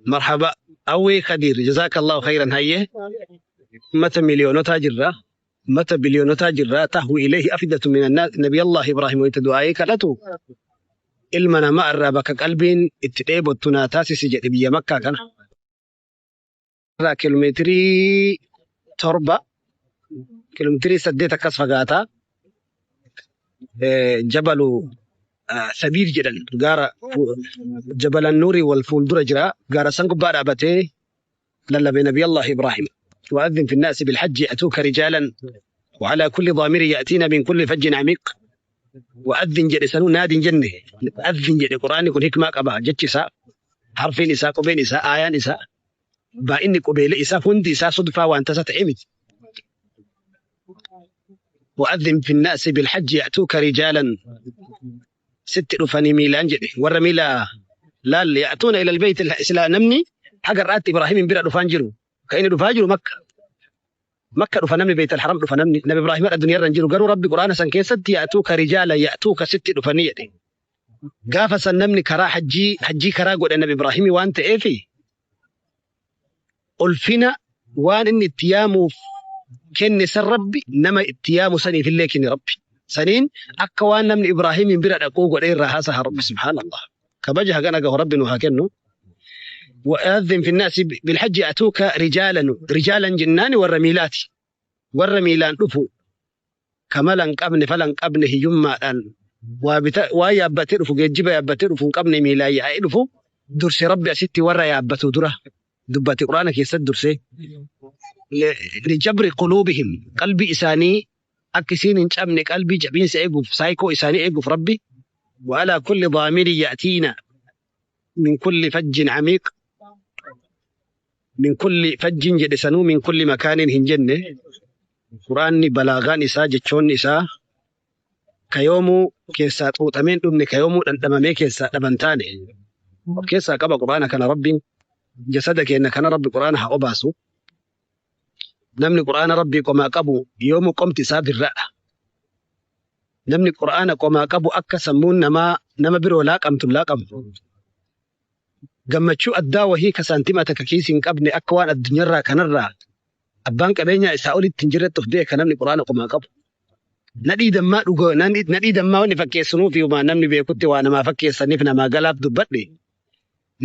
Marhaba. Awwee Kadiir jazaakallahu khayran hayyee. Ummata miliyoonotaa jirra. Ummata biliyoonotaa jirra. Tahwi ilayhi afidatu min annaas. Nabiyallah Ibraahim wayita du'aa'ii kadhatu ilma namaa irraa bakka qalbiin itti dheebottu naa taasisi jedhe biyya Makkaa kana. Irraa kiiloomeetirii 7, kiiloomeetirii 8 akkas fagaata. Jabalu Sabiir jedhan gaara Jabalan Nuurii wal fuuldura jira. Gaara san gubbaa dhaabatee lallabe Nabiyallah Ibraahim. وأذن في الناس بالحج يأتوك رجالا وعلى كل ضامر يأتينا من كل فج عميق. وأذن jedhe sanuu naadin jenne أذن jedhe. Quraanni kun hikmaa qaba. Jechi isaa, harfiin isaa, qubeen isaa, aayaan isaa, baay'inni qubeelee isaa hundi isaa sudfaa waan tasa ta'e miti. وأذن في الناس بالحج يأتوك رجالا sitti dhufanii miilaan jedhe. Warra miila laal يأتون إلى البيت silaa namni haga irraatti Ibraahimin bira dhufaan jiru. Kan inni dhufaa jiru Makka. Makka dhufa namni, Beet al-Haram dhufa namni. Nabi Ibraahim addunyaa irra hin jiru, garuu Rabbi Quraana san keessatti يأتوك رجالا يأتوك sitti dhufanii jedhe. Gaafa san namni karaa hajjii karaa godhe Nabi Ibraahim waan ta'eef, ulfina waan inni itti yaamuuf kenne san Rabbi nama itti yaamu saniif illee kenne Rabbi. Saniin akka waan namni Ibraahimin bira dhaquu godhee irraa haasaha Rabbi, subhaanallah. Kabaja hagana gahu Rabbi nu haa kennu. وأذن في الناس بالحج يأتوك رجالا. رجالا jennaan warra miilaati. Warra miilaan dhufu kamala hin qabne, fala hin qabne, hiyyummaadhaan waa bita waa yaabbatee dhufu, geejjiba yaabbatee dhufu hin qabne, miilaan yaa'ee dhufu durse Rabbi asitti warra yaabbatu dura dubbate Quraana keessatti dursee. لجبر قلوبهم qalbii isaanii akka isiin hin cabne, qalbii jabiinsa eeguuf, saayikoo isaanii eeguuf Rabbi. وعلى كل ضامر يأتينا من كل فج عميق. من كل فج jedhe sanuu من كل مكان hin jenne. Quraanni balaagaan isaa, jechoonni isaa kayoomuu keessaa xuuxameen dhumne, kayoomuu dhandhamamee keessaa dhaban taane of keessaa qaba. Quraana kana Rabbiin jasada keenya kana Rabbi Quraana haa obaasu. Namni Quraana Rabbii qomaa qabu yoomuu qomti isaa birraadha. Namni Quraana qomaa qabu akka sammuun namaa nama biroo laaqamtu hin laaqamu. Gammachuu addaa wahii ka saantima takka kiisii hin qabne, akka waan addunyaarraa kanarraa abbaan qabeenyaa isaa olitti hin jirretti of beeka namni Quraana qomaa qabu. Nadhii dammaa dhugoo nadhii dammaa wanni fakkeessinuu fi namni beekutti waa namaa fakkeessaniif namaa galaaf dubbadhe.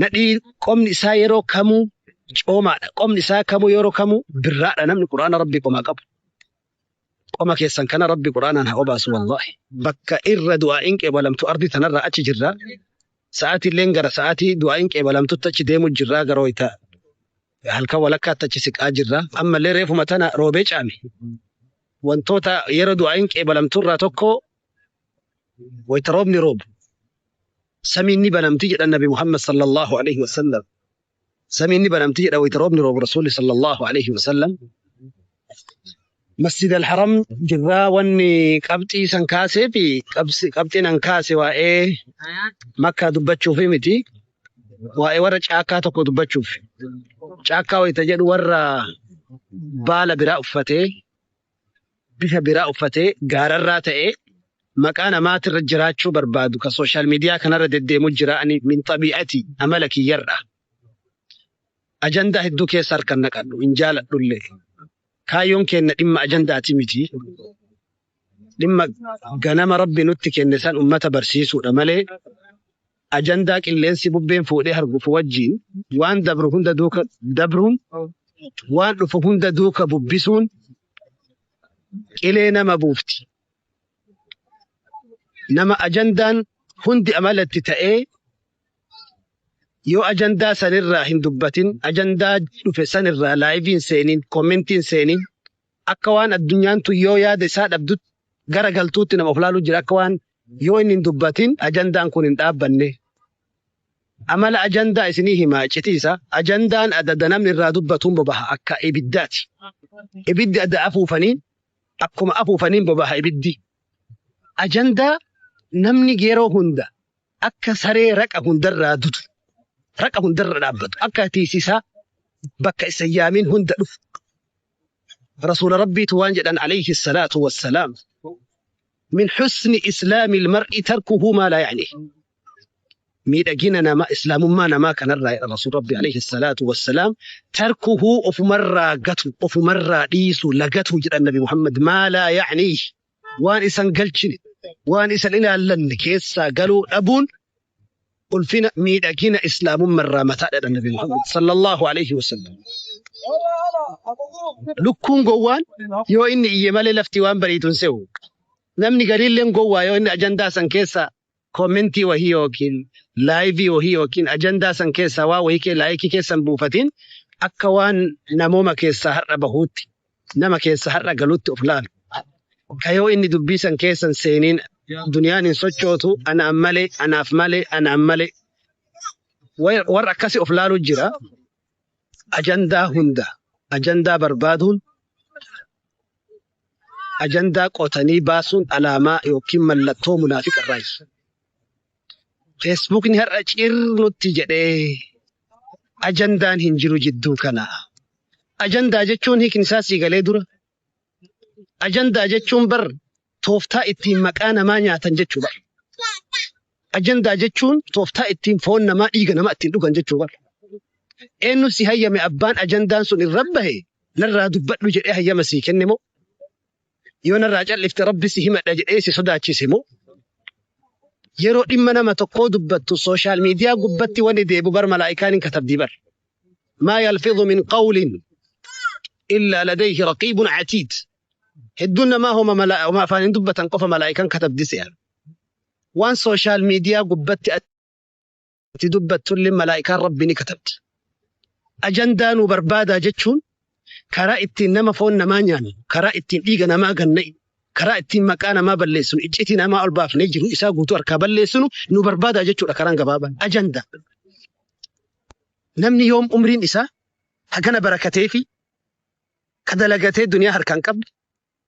Nadhii qomni isaa yeroo kamuu coomaadha. Qomni isaa kamuu yeroo kamuu birraadha namni Quraana Rabbii qomaa qabu. Qoma keessan kana Rabbi Quraanaan haa obaasu wallaahi. Bakka irra du'aa'iin qeebalamtu ardi tanarraa achi jirra. Sa'aatii gara sa'aatii du'aa'iin qeebalamtutti achi deemu jirra, gara wayita halkan walakkaatti achi siqaa jirra. Ammallee reefuma tana roobee caame. Wantoota yeroo du'aa'iin qeebalamturraa tokko wayita roobni roobu. Samiin ni banamti jedhan Nabi Muhammad صلى الله عليه وسلم. Samiin ni banamti jedha wayita roobni roobu Rasuulli صلى الله عليه وسلم. Masjid al-Haram jirraa. Wanni qabxii san kaasee fi qabxiin an kaase waa'ee Makkaa dubbachuuf miti. Waa'ee warra caakkaa tokko dubbachuuf. Caakkaa wayita jedhu warra baala biraa uffatee, bifa biraa uffatee, gaararraa ta'ee maqaa namaatirra jiraachuu barbaadu ka social media kanarra deddeemu jira. Ani من طبيعتي amala kiyyarra. Ajandaa hedduu keessa harkan naqadhu hin jaaladhullee. Kaayyoon keenya dhimma ajandaati miti. Dhimma ganama Rabbi nutti kenne san ummata barsiisuudha malee ajandaa qilleensi bubbeen fuudhee hargufu wajjiin waan dabru hunda duuka dabruun, waan dhufu hunda duuka bubbisuun qilee nama buufti. Nama ajandaan hundi amalatti ta'ee yoo ajandaa sanirraa hin dubbatin, ajandaa dhufe sanirraa liveiin seenin, commentiin seenin, akka waan addunyaan tun yoo yaada isaa dhabdutti gara galtuutti nama of laaluu jira, akka waan yoo inni hin dubbatin ajandaan kun hin dhaabbanne. Amala ajandaa isinii himaa citiisa. Ajandaan adada namni irraa dubbatuun bobaha akka ibiddaati. Ibiddi adda afuufanii akkuma afuufaniin bobaha ibiddi. Ajandaa namni yeroo hunda akka saree raqa hundarraa dutu, raqa hundarra dhaabbatu, akka tiisisaa bakka isa yaamin hunda dhufu. Rasuula Rabbiitu waan jedhan عليه الصلاة والسلام: من حسن إسلام المرء تركه ما لا يعنيه. Miidhagina namaa islaamummaa namaa kanarraa jedha Rasuul Rabbi alayhi salaatu wassalaam tarkuhu ofumarraa gatu ofumarraa dhiisu lagatu jedhan Nabi Muhammad maa laa ya'niih waan isan galchine waan isan ilaallanne keessaa galuu dhabuun ulfina miidhagina islaamummarraa mataadha jedhan Nabi Muhammad sallallahu alayhi wasallam. Lukkuun gowwaan yoo inni iyye malee lafti waan bariitu hin se'u. Namni gariilleen gowwaa yoo inni ajandaa san keessa commentii wahii yookiin liveii wahii yookiin ajandaa san keessaa waa wahii kee likeii keessan buufatiin akka waan namooma keessaa har'a bahuutti nama keessa har'a galuutti of laalu. Ka yoo inni dubbii san keessan seeniin duniyaan hin sochootu anaan malee anaaf malee anaan malee warra akkasi of laalu jira. Ajandaa hunda ajandaa barbaaduun ajandaa qotanii baasuun alaamaa yookiin mallattoo munaafiqa irraayi. Feesbuukni har'a cirnutti jedhee ajandaan hin jiru jidduu kana. Ajandaa jechuun hiikni isaa sii galee dura. Ajandaa jechuun bar tooftaa ittiin maqaa namaa nyaatan jechuu bar. Ajandaa jechuun tooftaa ittiin foon namaa dhiiga namaa ittiin dhugan jechuu bar. Eenyu si hayyame abbaan ajandaan sun irra bahe narraa dubbadhu jedhee hayyama sii kenne moo? Yoo narraa callifte rabbi si himadha jedhee si sodaachise moo? Yeroo dhimma nama tokkoo dubbattu social media gubbatti wanni deebu bar malaa'ikaan hin katabdii bar. Maa yalfidhu min qawlin illaa ladayhi raqiibun catiid. Hedduun namaa homa afaan hin dubbatan qofa malaa'ikaan katabdi se'a. Waan social media gubbatti ati dubbattullee malaa'ikaan rabbi ni katabdi. Ajandaa nu barbaadaa jechuun karaa ittiin nama foon namaa nyaannu, karaa ittiin dhiiga namaa ganna'i, karaa ittiin maqaa namaa balleessinu, iccitii namaa ol baafnee jiru isaa guutuu harkaa balleessinu nu barbaadaa jechuudha karaan gabaabaan. Ajandaa. Namni yoom umriin isaa hagana barakatee fi ka dalagatee duniyaa harkaan qabne,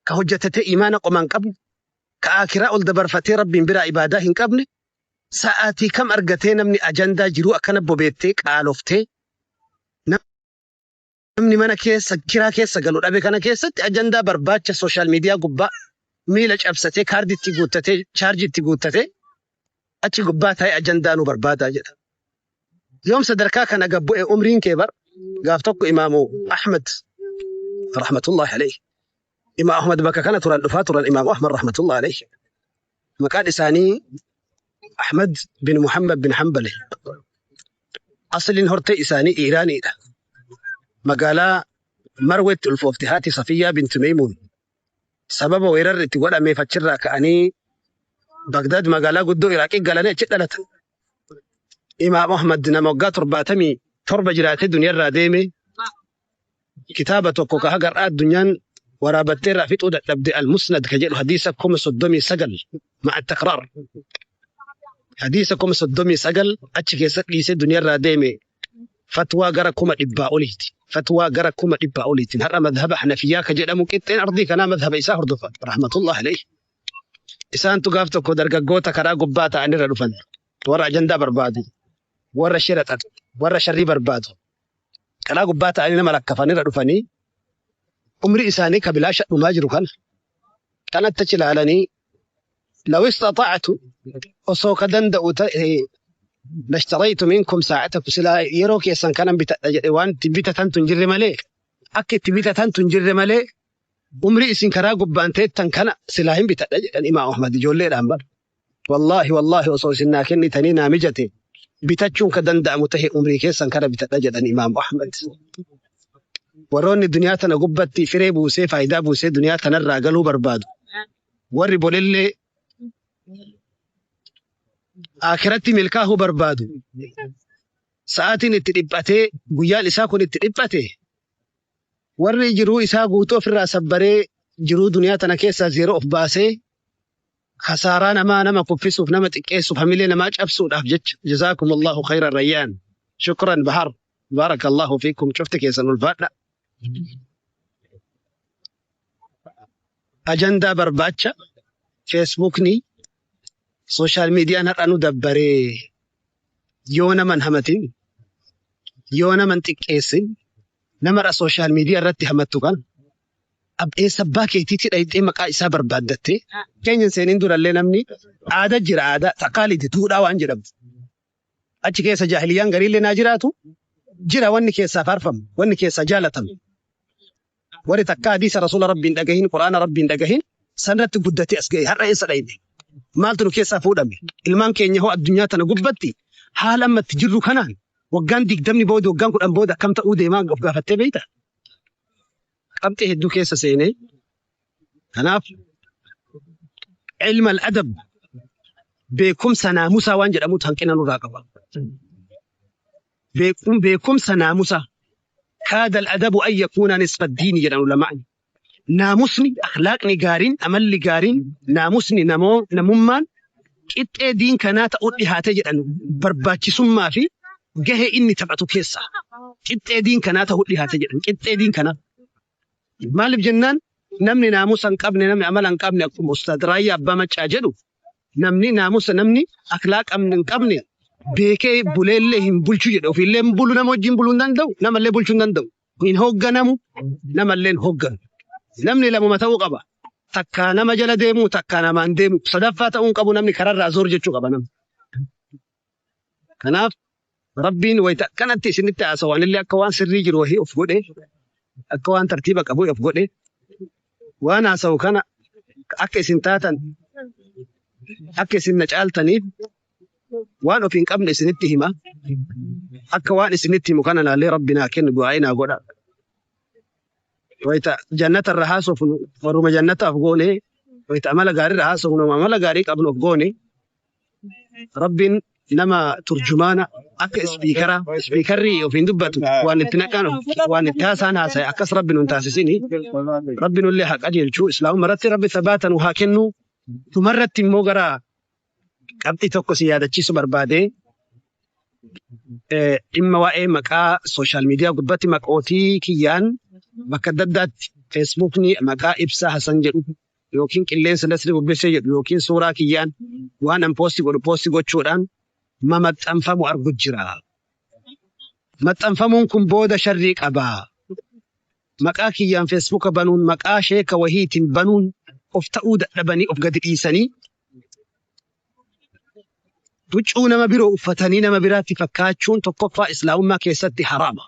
ka hojjetatee imaana qomaan qabne, ka akiraa ol dabarfatee rabbiin biraa ibaadaa hin qabne, sa'aatii kam argatee namni ajandaa jiruu akkana bobeettee qaaloftee namni mana keessa kiraa keessa galu dhabe kana keessatti ajandaa barbaacha social media gubbaa miila cabsatee kaardii itti guuttatee chaarjii itti guuttatee achi gubbaa taa'ee ajandaa nu barbaadaa jedha. Yoom sadarkaa kana gabbu'e umriin kee bar gaaf tokko Imaamu Ahmad rahmatullahi alayhi. Imaam Ahmad bakka kana turan dhufaa turan Imaamu Ahmad rahmatullahi alayhi. Maqaan isaanii Ahmad bin Muhammad bin Hanbali. Asliin hortee isaanii Iiraaniidha. Magaalaa Marweetti ulfoofte haati Safiyyaa bintu Meeymuun. Sababa weerarri itti godhameef achirraa ka'anii Bagdaad magaalaa guddoo Iraaqii galanii achi dhalatan. Imaam Ahmad nama waggaa 77 jiraatee duniyaarraa deeme kitaaba tokko ka haga har'aa addunyaan waraabattee irraa fixuu dadhabde Al-Musnad ka jedhu hadiisa 39,000 ma'a takraar. Hadiisa 39,000 achi keessa dhiisee duniyaarraa deeme fatwaa gara 100,000 oliiti. Fatwaa gara 100,000 oliitiin har'a madhaba Hanafiyyaa ka jedhamu qixxeen ardii kanaa madhaba isaa hordofa. Rahmatullahi alayhi. Isaantu gaaf tokko dargaggoota karaa gubbaa ta'anirra dhufan. Warra ajandaa barbaadu, warra shira xaxu, warra sharrii barbaadu. Karaa gubbaa ta'anii nama lakkafanirra dhufanii umrii isaanii ka bilaasha dhumaa jiru kana. Kanatti achi ilaalanii law istata'tu osoo ka danda'u ta'e lashtaraytu minkum saa'atakum silaa yeroo keessan kanan bitadha jedhe waan itti bitatantu hin jirre malee akka itti bitatantu hin jirre malee umrii isin karaa gubbaan teettan kana silaa hin bitadha jedhan Imaam Ahmad ijoolleedhaan bar. Wallaahi wallaahi osoo isin naa kennitanii naa mijate bitachuun ka danda'amu tahe umrii keessan kana bitadha jedhan Imaam Ahmad. Warroonni duniyaa tana gubbatti firee buusee faayidaa buusee duniyaa tanarraa galuu barbaadu. Warri bolellee akiratti milkaa'uu barbaadu. Sa'aatiin itti dhiphatee guyyaan isaa kun itti dhiphate warri jiruu isaa guutuu ofirraa sabbaree jiruu duniyaa tana keessaa zeeroo of baasee khasaaraa namaa nama kuffisuuf nama xiqqeessuuf hamilee namaa cabsuudhaaf jecha jazaakumullahu khayran rayyaan shukran bahar baarakallahu fiikum cufti keessan ulfaadha. Ajandaa barbaacha feesbuukni social mediaan har'a nu dabbaree yoo naman hamatin yoo naman xiqqeessin namarra social media irratti hamattu kan eessa abbaa keetiitti dhayxee maqaa isaa barbaaddattee keenya seeniin durallee namni aadaa jira aadaa taqaaliiti duudhaa waan jedhamtu. Achi keessa jaahiliyaan gariillee naa jiraatu jira wanni keessaa faarfamu, wanni keessaa jaalatamu. Warri takka hadiisa rasuula rabbiin dhagahin, quraana rabbiin dhagahin sanirratti guddatee as ga'e har'a eessa dhayne? Maaltu nu keessaa fuudhame? Ilmaan keenya hoo addunyaa tana gubbatti haala amma itti jirru kanaan waggaan 20 booda waggaan 10 booda akkam ta'uu deemaa of gaafattee beekta? Qabxii hedduu keessa seenee kanaaf ilma al-adab beekumsa naamusaa waan jedhamutu hanqina nurraa qaba. Beekumsa naamusaa kaada al-adabu an yakuuna nisfa diini jedhan ulamaa'ni. Naamusni akhlaaqni gaariin amalli gaariin naamusni namummaan qixxee diin kanaa ta'uu dhihaate jedhan barbaachisummaa fi gahee inni taphatu keessa. Qixxee diin kanaa ta'uu dhihaate jedhan qixxee diin kanaa. Maaliif jennaan namni naamusa hin qabne namni amala hin qabne akkuma Ustaad Raayyaa Abbaa Maccaa jedhu namni naamusa namni akhlaaqa hin qabne beekee buleellee hin bulchu jedhe ofiillee hin bulu nama wajjin buluu hin danda'u namallee bulchuu hin danda'u hin hoogganamu namallee hin hoogganu. Namni lamuma ta'uu qaba. Takkaa nama jala deemu takkaa namaan deemu sadaffaa ta'uu hin qabu namni kararraa zoor jechuu qaba namni. Kanaaf Rabbiin wayita akkanatti isinitti haasa'u anillee akka waan sirrii jiru wahii of godhe akka waan tartiiba qabu of godhe waan haasa'u kana akka isin taatan akka isin na caaltaniif waan of hin qabne isinitti hima akka waan isinitti himu kana naallee Rabbi naa kennu du'aa'ii naa godha. Wayita jannata irra haasofnu warruma jannataaf goone wayita amala gaarii irra haasofnu amala gaarii qabnu of goone Rabbiin nama turjumaana akka ispiikaraa ispiikarri ofiin dubbatu waan itti naqan waan itti haasaan haasa'e akkas Rabbi nun taasisini Rabbi nullee haa qajeelchu islaamumma irratti Rabbi thabaata nu haa kennu dhumarratti immoo gara qabxii tokko si yaadachiisu barbaade dhimma waa'ee maqaa sooshaal miidiyaa gubbatti maqootii kiyyaan bakka adda addaatti feesbuukni maqaa Ibsaa Hasan jedhu yookiin qilleensa Nasri Bubbisee jedhu yookiin suuraa kiyyaan waan an poosti godhu poosti gochuudhaan mamaxxanfamu argu jira. Maxxanfamuun kun booda sharrii qaba. Maqaa kiyyaan feesbuuka banuun maqaa sheeka wahiitiin banuun of ta'uu dadhabanii of gadi dhiisanii huccuu nama biroo uffatanii nama biraatti fakkaachuun tokkoffaa islaamummaa keessatti haraama.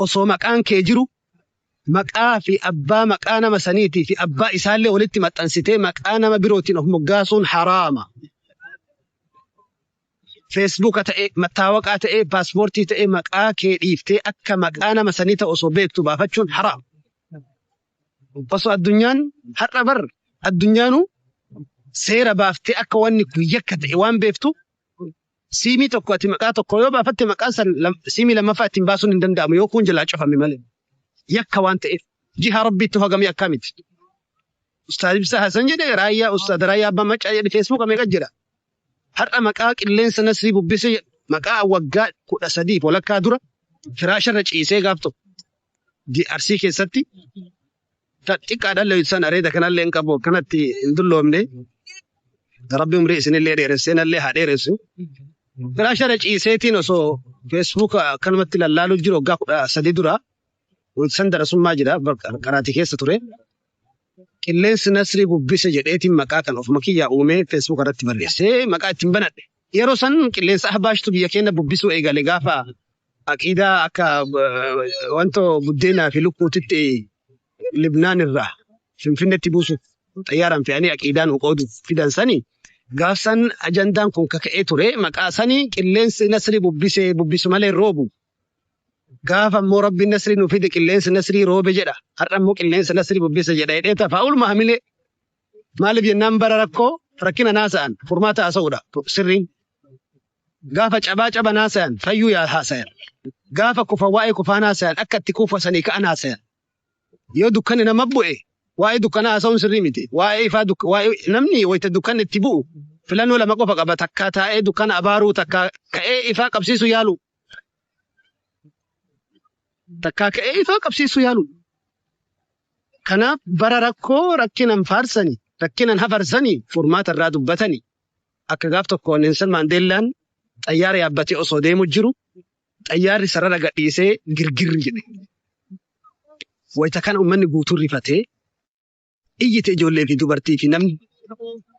Osoo maqaan kee jiru maqaa fi abbaa maqaa nama saniitii fi abbaa isaallee walitti maxxansitee maqaa nama birootiin of moggaasuun haraama. Feesbuuka ta'ee, mattaawaqaa ta'ee, paaspoortii ta'ee maqaa kee dhiiftee akka maqaa nama sanii ta'u osoo beektu baafachuun haraama. Osoo addunyaan har'a bar addunyaanuu seera baaftee akka wanni kun yakka ta'e waan beektu siimii tokko ati maqaa tokko yoo baafatte maqaan san siimii lammaffaa ittiin baasuun hin danda'amu yoo kun jalaa cufame malee. Yakka waan ta'eef jiha rabbiitti hagamii akkamiti. Ustaad Ibsaa Hasan jedhe raayyaa Ustaad Raayyaa Abbaa Maccaa jedhe feesbuuka meeqa jira. Har'a maqaa qilleensa Nasrii Bubbisee jedhu maqaa waggaa 13 walakkaa dura firaasharra ciisee gaaf tokko Arsii keessatti xiqqaadhaan leeyyisan areeda kanallee hin qabu akkanatti hin dulloomne. Rabbi umrii isinillee dheeressee nallee haa dheeressu. Firaasharra ciiseetiin osoo feesbuuka akkanumatti lallaaluu jiru waggaa 13 dura san darasummaa jira qaraatii keessa ture. Qilleensi Nasrii Bubbise jedheetiin maqaa kan ofuma kiyyaa uumee feesbuuka irratti barreessee maqaa ittiin banadhe. Yeroo san qilleensa ahbaashtu biyya keenya bubbisuu eegale gaafa aqiidaa akka wantoo buddeenaa fi lukkuutitti Libnaan irraa Finfinneetti buusuuf xayyaaraan fe'anii aqiidaa nu qooduuf fidan sani gaafsan ajandaan kun kaka'ee ture maqaa sanii qilleensi Nasrii Bubbise bubbisu malee roobu. Gaafa immoo Rabbiin Nasrii nu fide qilleensi Nasrii roobe jedha. Har'a immoo qilleensa Nasrii bubbise jedha jedhee tafaa'uluma hamilee. Maaliif jennaan bara rakkoo rakkina naasa'an furmaata haasa'uudha sirriin. Gaafa cabaa caba naasa'an fayyuu yaa haasayan. Gaafa kufa waa'ee kufaa naasa'an akka itti kuufasanii ka'an haasayan. Yoo dukkanni nama bu'e waa'ee dukkanaa haasa'uun sirrii miti. Waa'ee ifaa waa'ee namni wayita dukkanni itti bu'u filannoo lama qofa qaba takkaa taa'ee dukkana abaaruu takkaa ka'ee ifaa qabsiisu yaalu. Takkaa ka'ee ifaa qabsiisu yaalu. Kanaaf bara rakkoo rakkinan faarsani, rakkinan hafarsani, furmaata irraa dubbatani. Akka gaaf tokko Nelson Maandeellaan xayyaara yaabbatee osoo deemu jiru xayyaarri sarara gadhiisee girgirri jedhe. Wayita kana uummanni guutuun rifatee iyyite ijoollee fi dubartii fi namni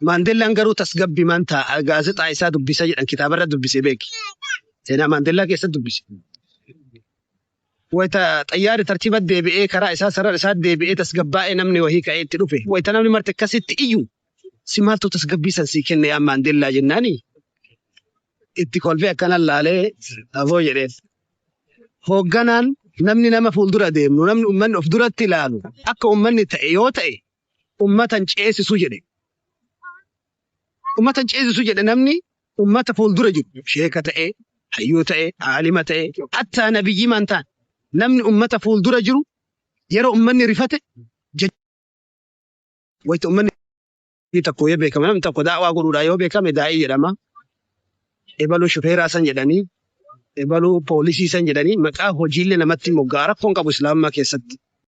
Maandeellaan garuu tasgabbiimaan taa'a gaazexaa isaa dubbisa jedhan kitaabarra dubbisee beeki. Seenaa Maandeellaa keessatti dubbise. Wayita xayyaarri tartiiba deebi'ee karaa isaa sarara isaa deebi'ee tasgabbaa'ee namni wahii ka'ee itti dhufe. Wayita namni marti akkasitti iyyu si maaltu tasgabbii san sii kenne yaa Maandeellaa jennaani itti kolfee akkana laalee aboo jedheen. Hoogganaan namni nama fuuldura deemnu namni uummanni of duratti ilaalu akka uummanni ta'e yoo ta'e uummata hin ceesisu jedhe. Uummata hin ceesisu jedhe namni uummata fuuldura jiru sheeka ta'e hayyuu ta'e aalima ta'e hattaa nabiyyi maan ta'an namni uummata fuuldura jiru yeroo uummanni rifate wayita uummanni tokko yoo beekame namni tokko daawaa godhuudhaan yoo beekame daa'ii jedhama. Ebaluu shufeeraa san jedhanii ebaluu poolisii san jedhanii maqaa hojiilee namatti moggaa rakkoon qabu islaamummaa keessatti.